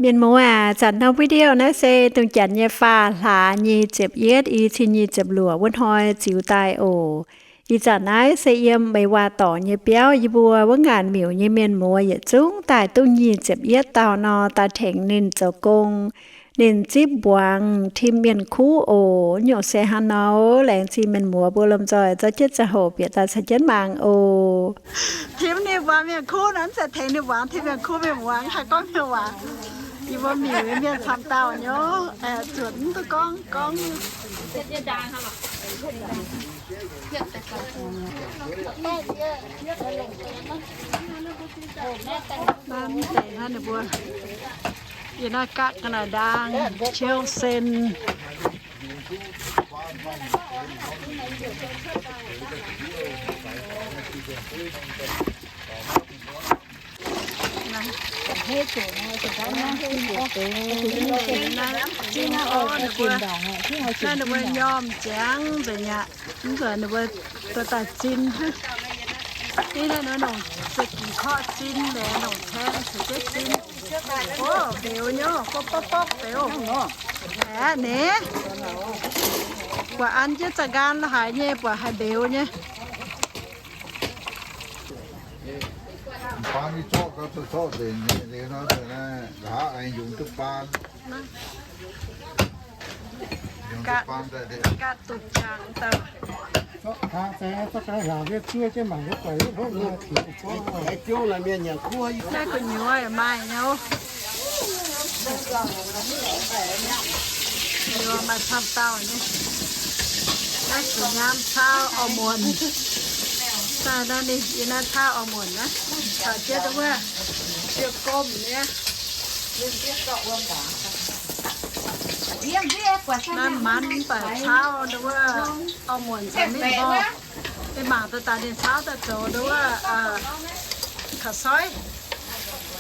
Mienh muoz aac, zanc norm video naaiv se dongh janx nyei faah hlaax nyic ziepc yietv, i cin nyic ziepc luoqc wuov hnoi ziux daaih oc. Ih zanc naaiv se yiem Meiv Waac Dorngx nyei biauv. Yie mbuo wuov ngaanc miuc nyei mienh muoz yietc zungv daaih duqv nyic ziepc yietv dauh nor, daaih tengx ninh zoux gong. Ninh zipv mbuangz tim mienh kuv oc. Nyungc se hnangv nor, laengz zingh mienh muoz mbuo lomh nzoih zorqv jienv ziangh hoc bieqc daaih caux jienv mangc oc. Tim ninh mbuangz mienh kuv nor, mv zeiz tengx ninh mbuangz, tim mienh kuv mienh muoz, haih gorngv mienh waac. Yie mbuo miuc nyei mienh camv dauh nyei, zuotc mv duqv gorngv, gorngv. Naaiv deix naaiv ninh mbuo, yie naaiv gatv ga'naaiv ndaang, qiu sen. Naaiv ninh mbuo nyormh ziangx nzengc aqv. Mv baac ninh mbuo dorh daaih zinh hnangv. Ih naaiv nor nongc za'gengh korqv zinh, laengz nongc caeng caux jienv zinh. Ov, mbeux nyei, bopv bopv bopv mbeux. Aeqv, ninh buatc an jienv za'nqaang la'haic nyei, buatc haiz mbeux nyei. Gatv, gatv duqv jangx dauh. Naaiv gu'nyuoz maaih nyei. Gu'nyuoz maaih camv dauh nyei. Naaiv gu'nyuoz camv auv muonc. Naaiv ninh yie naaiv camv auv muonc naaiv, caux jienv wuov siou gomh nyei. Naaiv manv mv baac camv wuov auv muonc caux ninh mborqv. Ei mangc daaih daaih ninh camv daaih zoux wuov ka'soiv,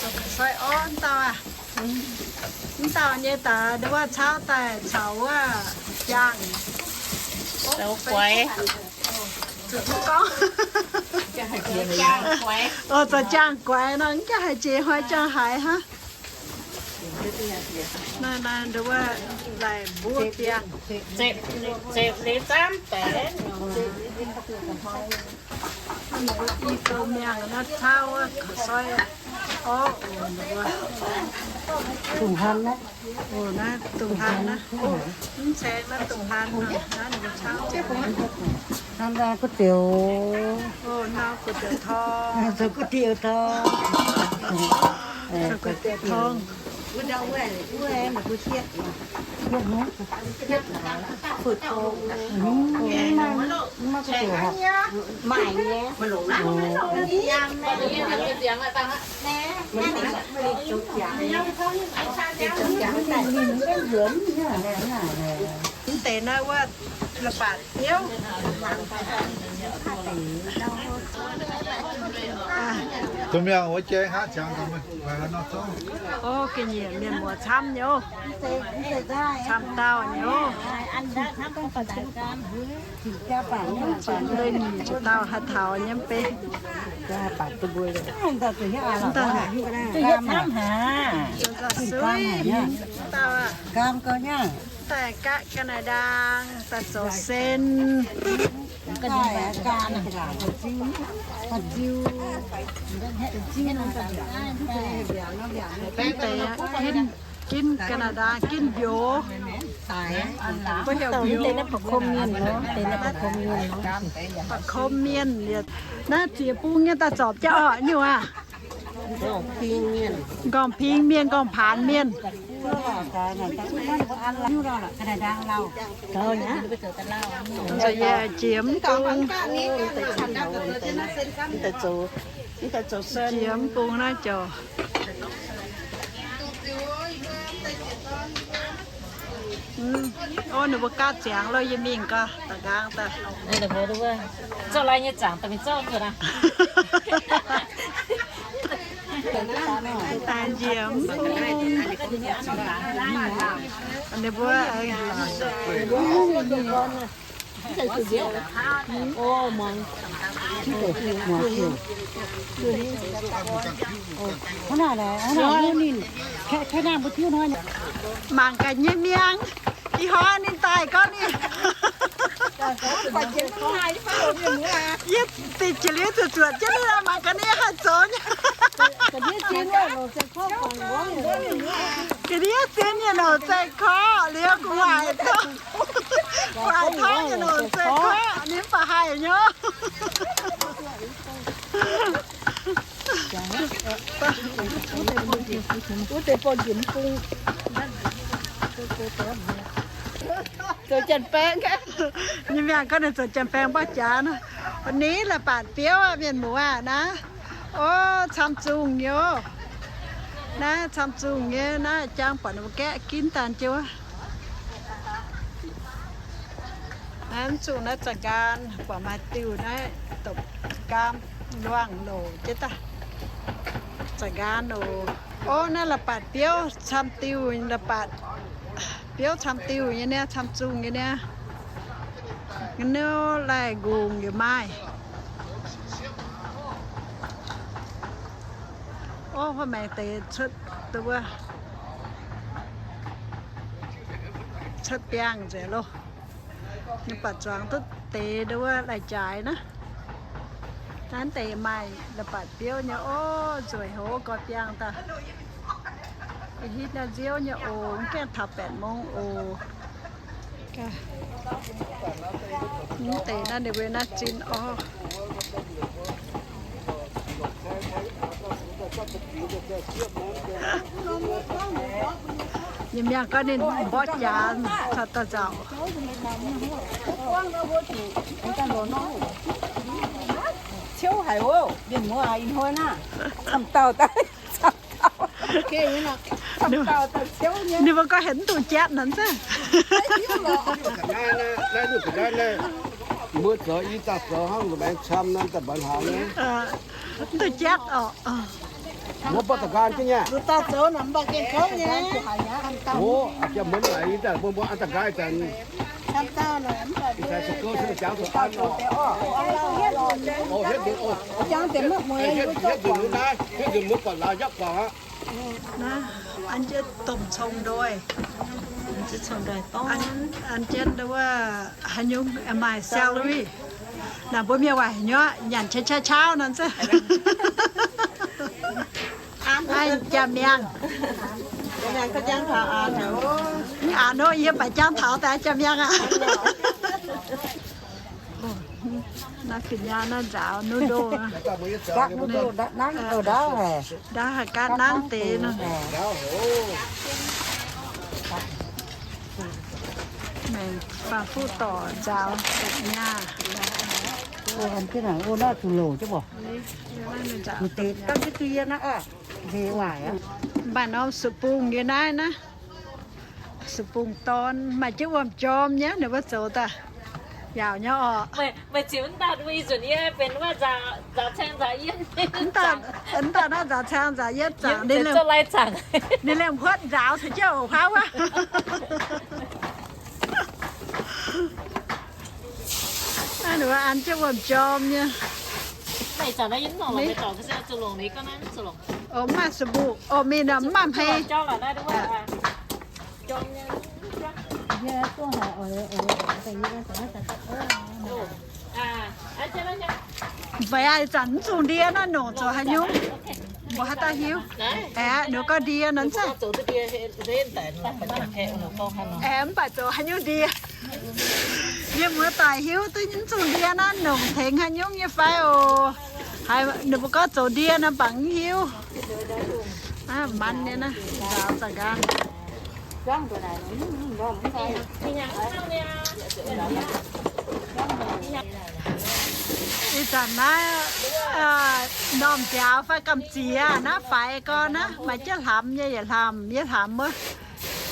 zoux ka'soiv orv dauh aqv. Mv dauh nyei daaih wuov camv daaih caux wuov jaangh. Zoux guaix. Zuqc mv gorngv. Oc, zoux jaangh guaix nor, mv jaax haiz jiex hnoi jaangh haiz hnangv. Naaiv, naaiv nduov laaix mbuov biangh. Zepc, zepc liuz zaamv baeqc. I gou miangh naaiv cauv wuov ka'soiv orv oc. Dongh hlan naaiv. Oc, naaiv dongh hlan naaiv. Mv ceng naaiv dongh hlan naaiv, naaiv ninh cauv. Hlan nau gu'dioux. Oc, nau gu'dioux torng. Zoux gu'dioux torng. Zoux gu'dioux torng. Mv deix naaiv wuov la'baatc biouv. Oc, ga'nyiec mienh muoz camv nyei oc. Camv dauh nyei oc. Nzunc leih nyic ziepc dauh haih taux nyei mv bei. Mv daaih, suiv dauh aqv. Daaih gatv ga'naaiv ndaang daaih zoux sen. Mv deix ginv, ginv ga'naaiv ndaang ginv mbiouz. Mbuo heuc mbiouz. Ba'kom mienh. Naaiv ziex bung nyei daaih zorpc jaax orqc nyungc aqv. Nqorngv-ping mienh, nqorngv-paanx mienh. Nzunc yie jiex mv bung, jiex mv bung naaiv joux. Ov, ninh mbuo gaatv ziangx lo, yie mingh gaax da'nqaang daaih. Zorqv lai nyei zaangc daaih mingh zorqv nzunc aqv. Daaih njiec mv bung. Ninh mbuo Mangc gaax nyei miang, ih hnoi ninh daaih gorngv ninh, yie deix jiex liuz zuqc zuotc jienv ninh, mangc gaax ninh haih zoux nyei. Ga'ndiev zien nyei nouc zeiv-korqv liuz gu'nguaaic, gu'nguaaic tauv nyei nouc zeiv-korqv ninh mv baac haih nyei. Wuov deix bung njiec mv bung. Zoux janx-baeng nyei miangh gorngv ninh zoux janx-baeng mborqv jaax nor. Ninh la'baatc biouv aqv, mienh muoz aqv naaiv. O, camv zungh nyei oc. Naaiv camv zungh nyei naaiv, jangv buatc ninh mbuo gaeqv ginv daaih jienv wuov. Naaiv mv zungh naaiv za'nqaang, buatc maaih diuh naaiv dopc nqaam luangh loc jienv daaih. Za'nqaang oc. O, naaiv la'baatc biouv camv diuh, la'baatc biouv camv diuh nyei niaa, camv zungh nyei niaa. Nqa'haav laih nqungc yaac maaih. O, mbuo maengx deix cuotv, cuotv biangh nzengc loh. Ninh buatc zuangx duqv deix nduov lai-jaaix naaiv. Naaiv deix maaih la'baatc biouv nyei. O, nzueic haic, gorx biangh daaih. Ih hitv naaiv nziouv nyei oc, mv gaengh taux แปดโมง oc. Mv deix naaiv ninh mbuo naaiv zinh orv. Nyei miangh gorngv ninh mborqv jaax caux daaih nzauc. Ciouv haic oc, mienh muoz ih hnoi naaiv, camv dauh daaih, camv dauh. Ninh mbuo gorngv heuc mv duqv jatv nor zaqv. Mbuo zoux i daaih zoux hnangv maengx camv nor daaih mbaengx hnaangx nyei. Mv duqv jatv oc. Mbuo mborqv da'nqaang jienv nyei. Oc, a'jang mbuo mv laaix i daaih mbuo mbuo an da'nqaang zanc. Ih zanc se gouv se jangx zuqc an oc. O, hietv nzunc oc. Hietv nzunc naaiv, hietv nzunc mbuo buatc laauh njapv guangc aqv. Naaiv an jienv domh cong-ndoih. An jienv nduov haaix nyungc maaih salary. Naaiv mbuo mienh waac hnyouv nyanc qaqv qaqv qaqv nor zaqv. Jaa-miangh. Mv aanx nor, yie mv baac jangx taux daaih jaa-miangh aqv. Naaiv fin-nyaanh naaiv nzaaux noodle. Ndaauv haic, gaav nangv deix nor. Maengx faam-fuqv dorc nzaaux nyaah. Mv baac norm sup bung nyei naaiv naaiv. Sup bung dorn maaih jienv wuom-jorm nyei, ninh mbuo zoux daaih yaauc nyei orqc. Mv daaih naaiv nzaaux caeng nzaaux yietv zaangc, ninh liemh huotv nzaaux caux jienv oc, huaav wuov. Naaiv ninh mbuo an jienv wuom-jorm nyei. O, mv maaih sup bung, o, mingh nor mv maaih hmei. Mv baac ih zanc mv zungh ndie naaiv, nongc zoux haaix nyungc, mbuo haaix dauh hiuv. Aeqv, ninh gorngv ndie nor zaqv. Aeqv, mv baac zoux haaix nyungc ndie. Yie mbuo daic hiuv duqv mv zungh ndie naaiv, nongc tengx haaix nyungc nyei fai oc. Haiz ninh mbuo gorngv zoux ndie nor baac mv hiuv. Aa, manc nyei naaiv, nzaaux za'ganh. Ih zanc naaiv, normh nziaaux fai gamh ziex naaiv faix gorn naaiv, maaih jienv hlamx nyei yaac hlamx, yie hlamx wuov,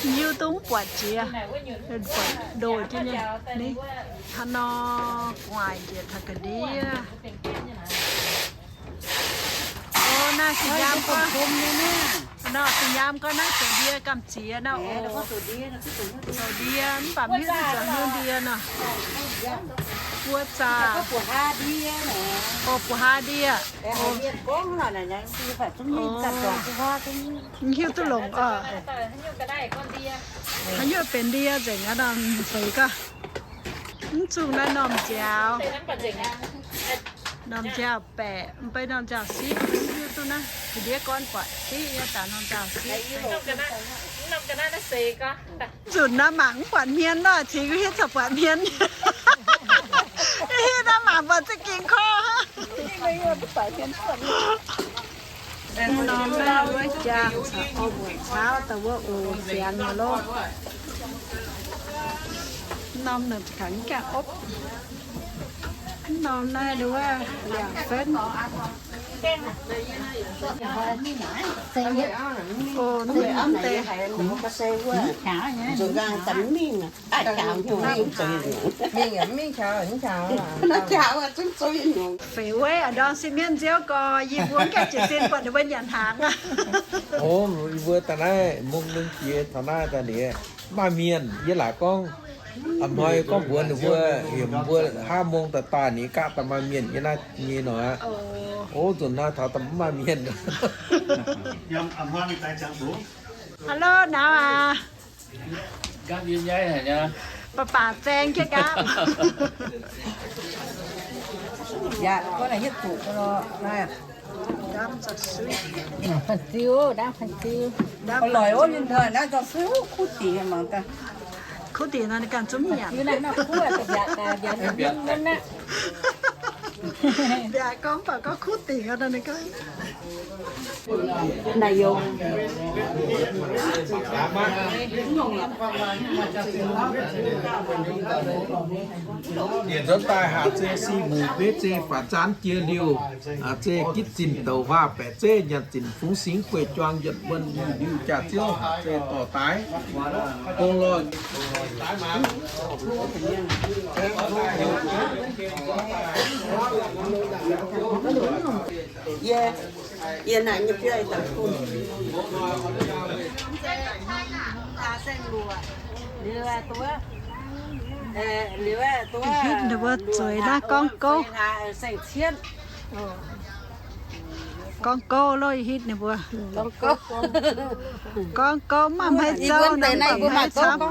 hiuv duqv mv buatc jiex, buatc ndoh jienv nyei. Hnangv nor, gu'nguaaic njiec taux ga'ndiev. O, naaiv fin-nyaam gorngv, nor fin-nyaam gorngv naaiv zoux ndie gamh ziex nor oc. Zoux ndie mv baac mv hiuv duqv zoux haaix nyungc ndie nor. Wuov zaah. O, bu haa ndie. Hiuv duqv longc oc. Haaix nyungc benx ndie nzengc aqv, norm seix gaax. Mv zungh naaiv norm nziaaux. Norm nziaaux baeqc, mv bei norm nziaaux siqv, mv hiuv duqv naaiv. Ga'ndiev gorn buatc siqv, yie daaih norm nziaaux siqv. Nzunc naaiv mangc mv buatc hmien nor, cingx hiuv corc buatc hmien. Hiuv naaiv mangc buatc za'gengh korv. Norm naaiv wuov jaang caux oix mbuoqc cauv daaih wuov oc, siang nyei loh. Norm naaic kangv gaengh opv. Norm naaiv wuov liangc fenv. O, mv deix. Feix weiv a'ndorm sin mienv nziouv gorx, yie mbuo mv gaengh jiez sin buatc ninh mbuo nyanc hnaangx aqv. O, yie mbuo daaih naaiv mungh nungx jiex taux naaiv daaih liuz, maaih mienh yie laaic gorngv, a'hnoi gorngv mbuox ninh mbuo, heuc mbuo hlaav mungh daaih daaih ninh gaav daaih maaih mienh yie naaiv nyei nor aqv. O, nzunc naaiv taux daaih mv maaih mienh. Hello, nauz aac. Baac baac zaeng jienv nqaapv. Yaac gorngv naaic hietv zuqc lorqc. Fanh ziu, ndamv fanh ziu. Lorqc, o, ninh naaiv nzauh suiv kuv dingc mangc gaax. Kuv dingc nor ninh ganh zungv nyanc. Yaac gorngv baac gorngv kuv dingc nor ninh ganh. Naaiv yaac nzuonx daaih haac zei si muc beiv zei faatv zaanv jiex liuh, haac zei gitv zinh douc huaah baeqc zeiv nyanc zinh fungx singx gueiv juang yietc wuonh liuh jaax ziouv, haac zei dorh daaih gong lorh. Yie, yie naaic nyei biauv daaih bun. Hitv ninh mbuo zueiz naaiv gorngv gouv. Gorngv gouv loh, hitv ninh mbuo. Gorngv gouv mv maaih haaix zouv, mv baac haaix camv.